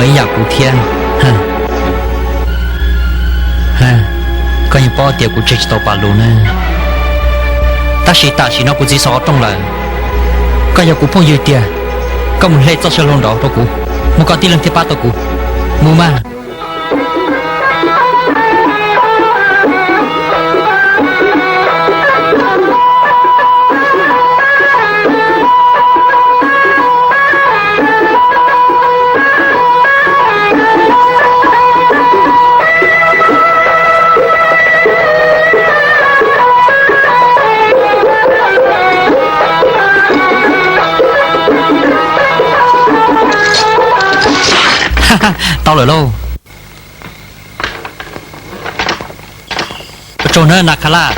Ib yam kuv thiab. Koj yeej paub tias kuv tseg tsis tau Pas Lus na. Tab sis tam sim no kuv txiv xav qhov rooj lawm. Koj yog kuv phooj ywg tiag, koj mus hle txoj saw hlau nraud rau kuv, muaj koj tib leeg thiaj pab tau kuv. Mus mas. Tau lawm lauj. Ua tsaug nawb Nas Khas Laj.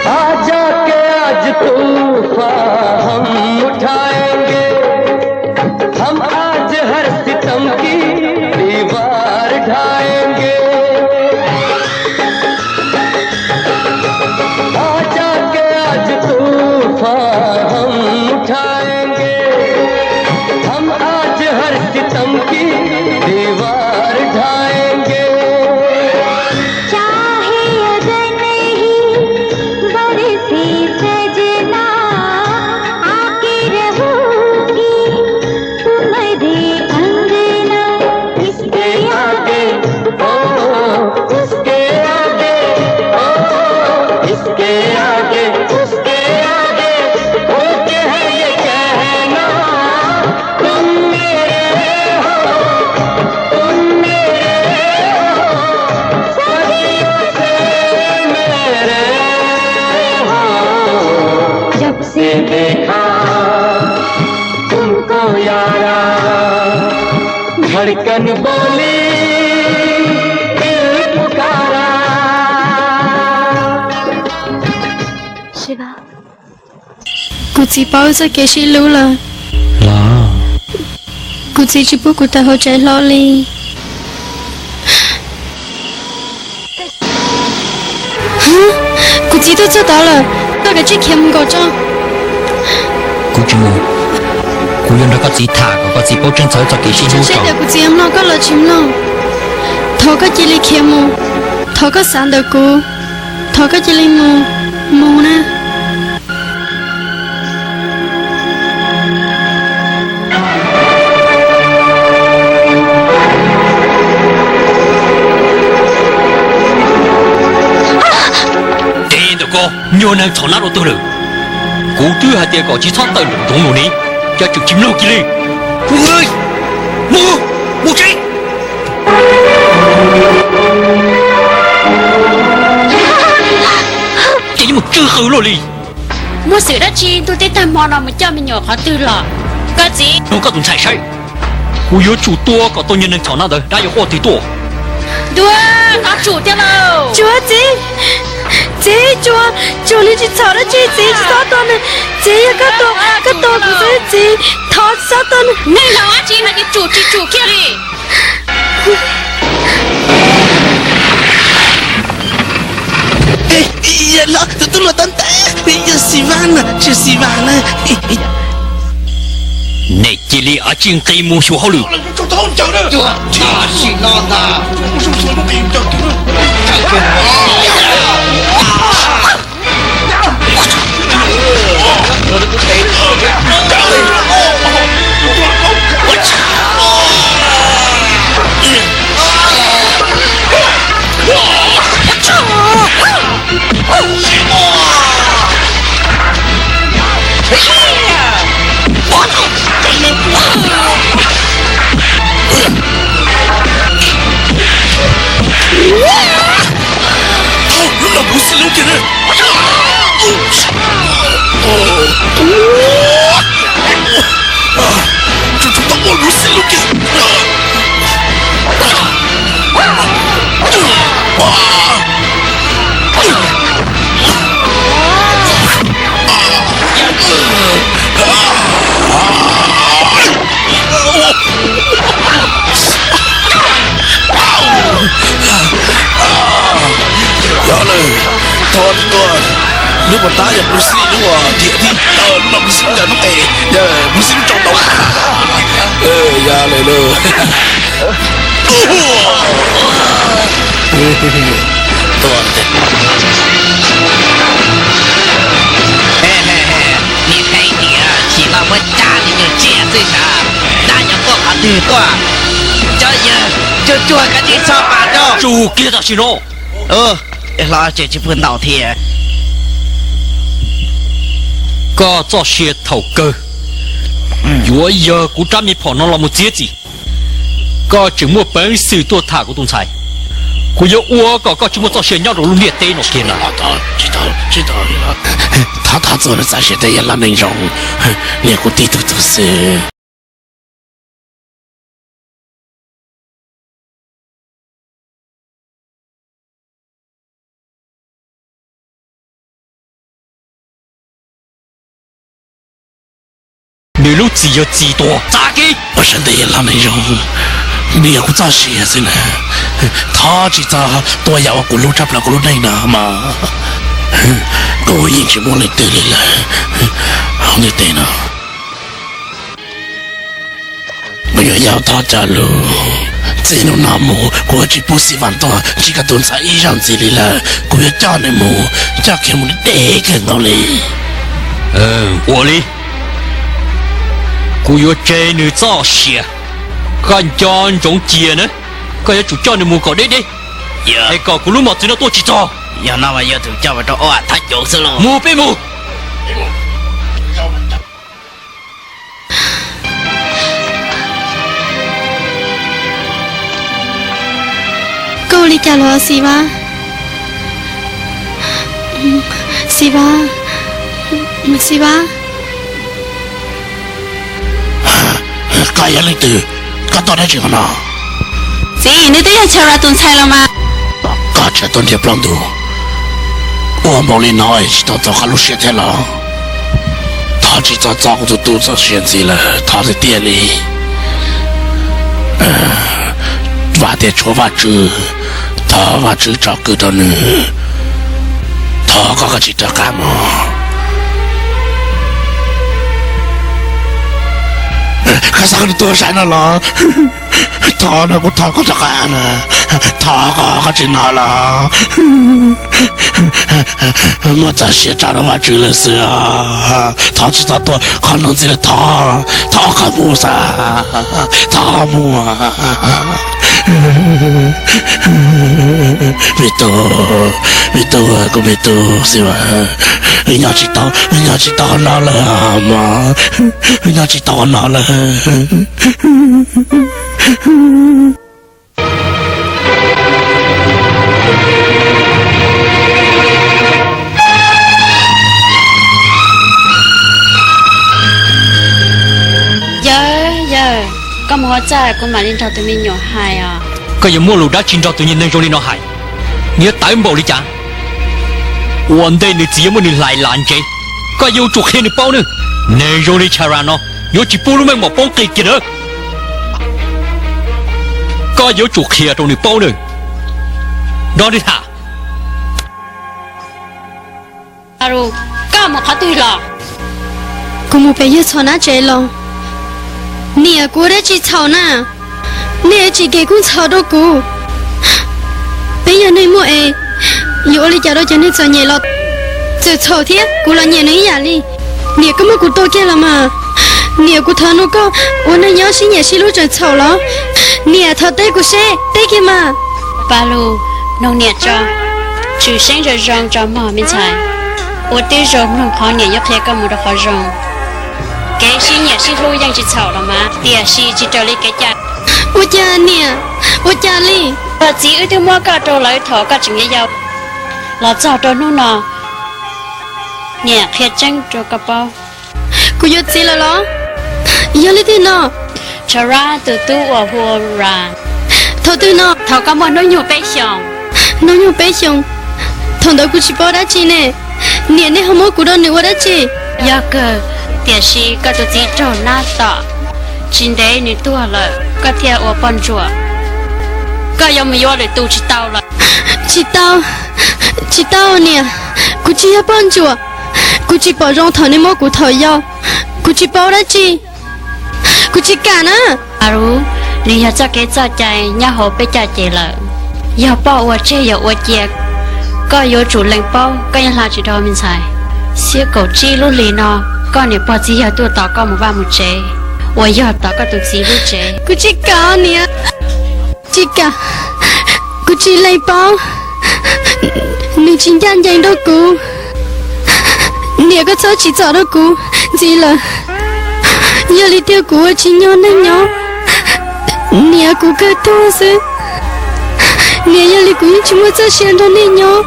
آ جا کے آج طوفان ہم اٹھائیں گے، ہم آج ہر ستم کی دیوار ڈھائیں گے۔ آ جا کے آج طوفان ہم اٹھائیں گے، ہم آج ہر ستم کی دیوار ڈھائیں گے۔ چاہے اگر نہیں برسی سجنا، آ کے رہوں گی تمہارے انگنا۔ اس کے آگے، او، اس کے آگے، او، اس کے آگے، اس کے آگے، او، کیا ہے یہ کہنا؟ تم میرے ہو، تم میرے ہو، صدیوں سے میرے ہو۔ جب سے دیکھا تم کو یارا، دھڑکن بولی، دل پکارا۔ Kuv txiv paub wb txoj kev sib hlub lawm. Los, kuv txiv tsis pub kuv tawm hauv tsev hlo li. Kuv txiv tuaj txog tod lawm, koj kav tsij khiav mus nkaum tso. Kuv tsis mus, kuv yuav nrog koj txiv tham kom koj txiv paub tseeb txog wb txoj kev sib hlub tso. Tias kuv txiv mloog koj los tsis mloog. Thov koj cia li khiav mus, thov koj xav ntawm kuv, thov koj cia li mus, mus na. Ces ntawm ko nyuag neeg txhom nab rau twg lawm? Kuv twb hais tias kom tsis txhob tawm nraum zoov los ne, cas tseem tsis mloog kiag li. Mus, mus tsev. Ces yeej mus tswj qw luaj li. Muaj xwm dab tsi ntuj teb tag hmo no mus coj me nyuam qhov twg los? Koj txiv, nug koj tus ntxhais saib, kuv yuav tsum tua kom tau nyuag neeg txhom nab ntawd, dab yuav quaj twg tuaj? Ntuj, koj tsum tiag lauj. Tsuav txiv, txiv, tsuav, tsuav li tsis txhaum dab tsi, txiv tsis txhob tua nws. Txiv, yog koj tua, koj tua kuv xwb, txiv, thov tsis txhob tua nws. Neeg laus dab tsi no ces tsum tsis tsum kiag li. Yog no tus tub hluas tau ntev, yog Xi Vas na, tsis yog Xi Vas na. Nej cia li av tsis nqis mus xyuas hauj lwm. Tam sim no ntag. Lub pas tab yog Bruce Lee lub tiam thiab, lub no Bruce Lee lub ntawm lub qes, yog Bruce Lee lub tsaus ntaub. Yog lawm lauj. Nws teev tias tsim los muab cab nws nyuag tsiaj xwb sav. Dab nyob tuaj qhov twg tuaj? Cov yawg cuag cuag kav tsij txhob pam rau. Tsum kiag tam sim no. Hlob, tsis pub ntaus thiab. Koj txoj sia thaum kawg yuav yog kuv rab me phom no los mus txiav txim. Koj tseem muaj peev xwm tuaj tham kuv tus ntxhais. Kuv yuav ua kom koj tsis muaj txoj sia nyob rau lub ntiaj teb no kiag na. Thov, thov txuas txav siab tej yog laj neeg zoo, niam kuv tib tug tug xwb. Nws lub txim yog txim tuag txav kiag. Ua sab ntev yog laj neeg zoo, nws yog kuv txoj sia xwb na. Thov tsis txhob tuaj yam ua kuv hlub tshaj plaws kuv lub neej no mas. Kuv yeej tsis muaj leej twg li lawm hauv ntiaj teb no. Kuv yuav yaum Thov cov lus. Txij hnub no mus kuv yuav tsis pub Xis Vas tuaj ntsib koj tus ntxhais ib zaug ntxiv li lawm. Kuv yuav coj nws mus, coj kiag mus deb kawg nkaus li. Ua li, kuv yuav tseg nws txoj sia. Koj nco ntsoov cia na, koj yuav tsum coj nws mus kom deb deb, es kom kuv lub mos txwv no tuaj tsis txog. Yog no mas yuav tsum coj mus rau ob thab cauv xwb los. Mus peb mus. Koj ua li cas los Xis Vas? Xis Vas, Xis Vas. Koj yog leej twg? Koj tuaj dab tsi qhov no? Txiv, nws twb yog Chara tus ntxhais los mas. Koj tseem tuaj nrhiav plaub ntug ua npaum li no es tsis tau txog koj lub siab thiab los? Thov tsis txhob txo kuv tus tub txoj sia ntxiv lawm, thov tiag tiag li. Vam tias tshuav Vajtswv, thov Vajtswv tsom kwm rau nws. Thov koj, koj tsis rov qab mus. Koj xav kom nws tuag saib no los? Thov no, kuv thov koj rov qab na. Thov koj, koj tsis hnov los? Muab txoj sia tso rau Vajtswv lawm xwb os. Thov tsis txhob tuaj qhov no ntxiv lawm, thov, thov koj mus xwb, thov mus. Me tub, me tub, kuv me tub Xis Vas, wb nyob tsis tau, wb nyob tsis tau no lawm mog, wb nyob tsis tau no lawm. Yawg, yawg, koj mus ua txaj kuv mam li nrog tus me nyuam hais os. Koj yuav muaj lus dab tsi nrog tus niag neeg zoo li no hais? Nws yuav tawv npaum li cas? Ua ntej nws txiv yuav muab nws hlais las ntsev, koj yuav tsum qhia nws paub nawb. Neeg zoo li Chara no yuav tsis pub lub meej mom poob qis kiag nawb. Koj yuav tsum qhia rau nws paub nawb. Nrog nws tham. Koj mus qhov twg los? Kuv mus pem yawg Txhos Nab tsev los. Niam, kuv ua dab tsi txhaum na? Nej tsis kis kub ntxhov rau kuv. Peb yog neeg muaj es, yuav ua li cas rau cov neeg txom nyem los txawm txhaum thiab, kuv los nyiam nws ib yam li. Niam, koj muab kuv tua kiag los mas. Niam, kuv thov nug koj, ua neeg nyob sib nyiam sib hlub tseem txhaum los? Niam, thov teb kuv seb, teb kiag mas. Paj Lug, mloog niam tso. Tshwm seeb zoo zoo tso mog me ntxhais. Ua tib zoo mloog qhov niam yuav qhia koj mus rau qhov zoo. Kev sib nyiam sib hlub yeej tsis txhaum los mas, tiam sis tsis raws li kev cai. Ua cas niam, ua cas li? Txiv wb twb muab koj rau lawv thaum koj tseem yau yau, los txog rau hnub no, niam qhia tseeb rau koj paub. Kuv yuav txiv lawm los? Yog leej twg no? Chara tus tub uas hu ua Ra. Thaum twg no? Thaum koj muaj hnub nyoog peb xyoos. Hnub nyoog peb xyoos? Thaum ntawd kuv tsis paub dab tsi ne. Niam, nej ho muab kuv rau nws ua dab tsi? Yog kawg, tiam sis koj tus txiv raug nab tom, tsis ntev nws tuag lawm koj thiaj ua poj ntsuam. Koj yuav mus yuav lwm tus tsis tau los? Tsis tau, tsis tau niam. Kuv tsis yog poj ntsuam, kuv tsis pom zoo thaum nej muab kuv thaum yau, kuv tsis paub dab tsi, kuv tsis kam na. Aru, nws yog txoj kev txoj cai nyob hauv peb caj ces lawm. Yog poj ua tseg yawm ua cia, koj yuav tsum lees paub koj yeej hla tsis dhau me ntxhais. Xiab kaum tsib lub hlis no, koj niam pog txiv yawg tuaj tos koj mus vaj mus tsev, uas yog tos koj tus txiv lub tsev. Kuv tsis kam niam, tsis kam, kuv tsis lees paub. Nws tsis ncaj ncees rau kuv. Niam, koj txhob tsim txom rau kuv ntxiv lawm. Yog li tiag kuv ua tsis nyog neeg nyob. Niam, kuv kawg tuag xwb. Niam, yog li kuv yeej tsis muaj txoj sia nrog nej nyob.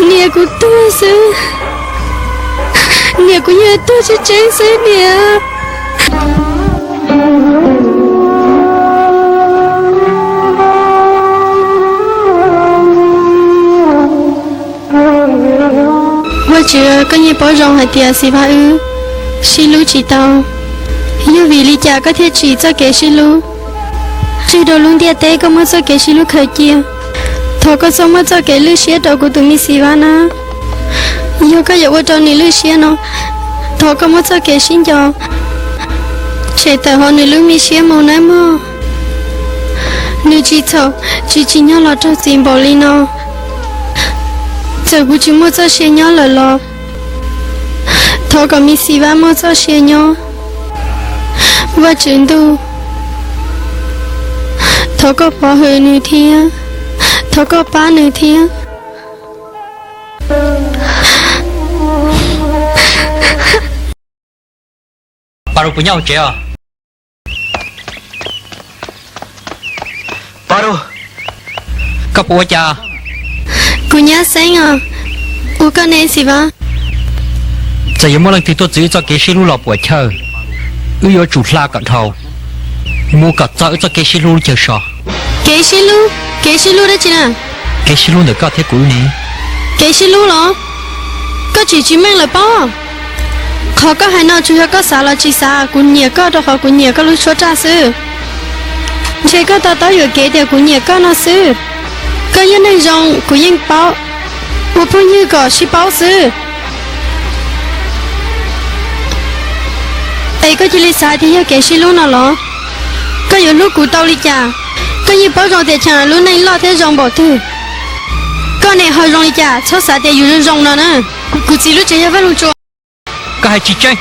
Niam, kuv tuag xwb. Niam, kuv yog tuag tseeb tseeb xwb niam. Vaj Tswv, koj yeej paub zoo hais tias Xis Vaj wb sib hlub tsis tau. Yog vim li cas koj thiaj tsim txoj kev sib hlub? Txij rau lub ntiaj teb koj muab txoj kev sib hlub khaws cia. Thov koj txhob muab txoj kev lwj siab rau kuv tus me Xis Vaj na. Yog koj yuav ua rau nws lwj siab no, thov koj muab txoj kev sib nco tshem tawm hauv nws lub me siab mus nawb mog. Nws tsis txhaum, tsis tsim nyog los raug txim npaum li no. Txawm kuv tsis muaj txoj sia nyob lawm los thov kom me Xis Vaj muaj txoj sia nyob. Vaj Tswv Ntuj, thov koj pov hwm nws thiab, thov koj pab nws thiab. Pas Rus puas nyob hauv tsev os? Pas Rus, koj puas ua cas? Kuv nyab xeeb os. Ua koj ne Xis Vaj? Txawm yuav muaj leej twg tuaj txwv wb txoj kev sib hlub los puam chawj, wb yuav tsum hla kom dhau, mus kom txog wb txoj kev sib hlub lub chaw so. Kev sib hlub? Kev sib hlub dab tsi na? Kev sib hlub ntawm koj thiab kuv wb ne. Kev sib hlub los? Koj tsim tsis meej lawm pob. Qhov koj hais no tsuas yog koj xav los tsis xav, kuv nyiam koj rau qhov kuv nyiam koj lub suab raj xwb. Ntshe koj to taub yuam kev tias kuv nyiam koj no xwb. Koj yog neeg zoo kuv yeej paub, ua phooj ywg kom sib paub xwb. Es koj cia li xav tias yog kev sib hlub no los? Koj yuav hlub kuv tau li cas? Koj yeej paub zoo tias Chaj lub neej loj thiab zoo npaum twg. Koj niam ho zoo li cas, txhob xav tias yus zoo zoo no na. Kuv txiv lub tsev yog Vaj Loog Tsua. Koj hais tsis tseeb.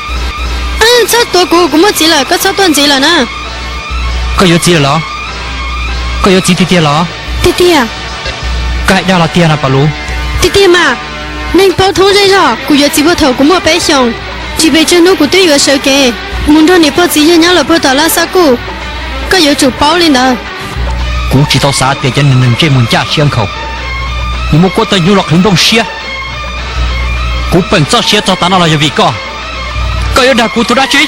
Txhob tuav kuv, kuv muaj txiv lawm, koj txhob tuaj ntxiv lawm na. Koj yuav txiv lawm los? Koj yuav txiv tiag tiag los? Tiag tiag. Koj hais dag los tiag no Pas Lus? Tiag tiag mas. Neeg paub thoob zej zog, kuv yuav txiv puag thaum kuv muaj peb xyoos, tsis pes tsawg hnub kuv twb yuav sawv kev mus nrog niam pog txiv yawg nyob lawm puag tom Laj Xab Kuj. Koj yuav tsum paub li ntawd. Kuv tsis tau xav tias cov neeg ntsej muag ncaj siab nkhaus yuav muab kuab tawg nyuj los qhwv nplooj siab. Kuv peem txoj sia txog tav no los yog vim koj. Koj yuav dag kuv tus dab tsi?